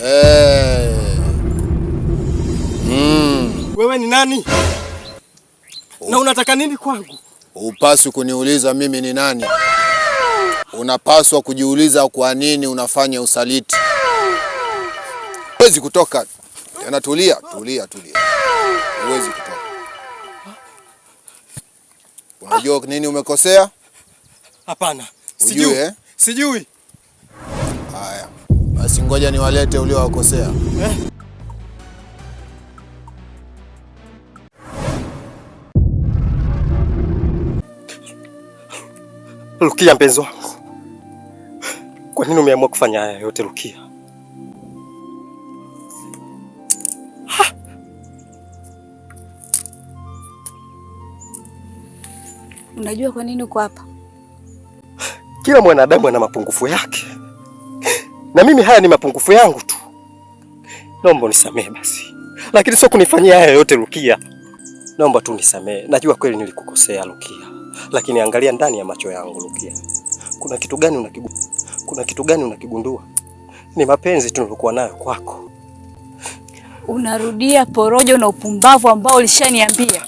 Eh. Mm. Wewe ni nani? Na unataka nini kwangu? Hupaswi kuniuliza mimi ni nani. Unapaswa kujiuliza kwa nini unafanya usaliti. Huwezi kutoka tena. Tulia, tulia, tulia, huwezi kutoka. Unajua nini umekosea? Hapana, Hujui, sijui. eh? Sijui. Haya basi, ngoja niwalete uliowakosea. Eh? Rukia, mpenzi wangu, kwa nini umeamua kufanya haya yote Rukia? Unajua kwa nini uko hapa? Kila mwanadamu ana mapungufu yake, na mimi haya ni mapungufu yangu tu. Naomba unisamehe basi, lakini sio kunifanyia haya yote Rukia. Naomba tu unisamehe, najua kweli nilikukosea Rukia, lakini angalia ndani ya macho yangu Rukia, kuna kitu gani unakigu... kuna kitu gani unakigundua? Ni mapenzi tu nilikuwa nayo kwako. Unarudia porojo na upumbavu ambao ulishaniambia.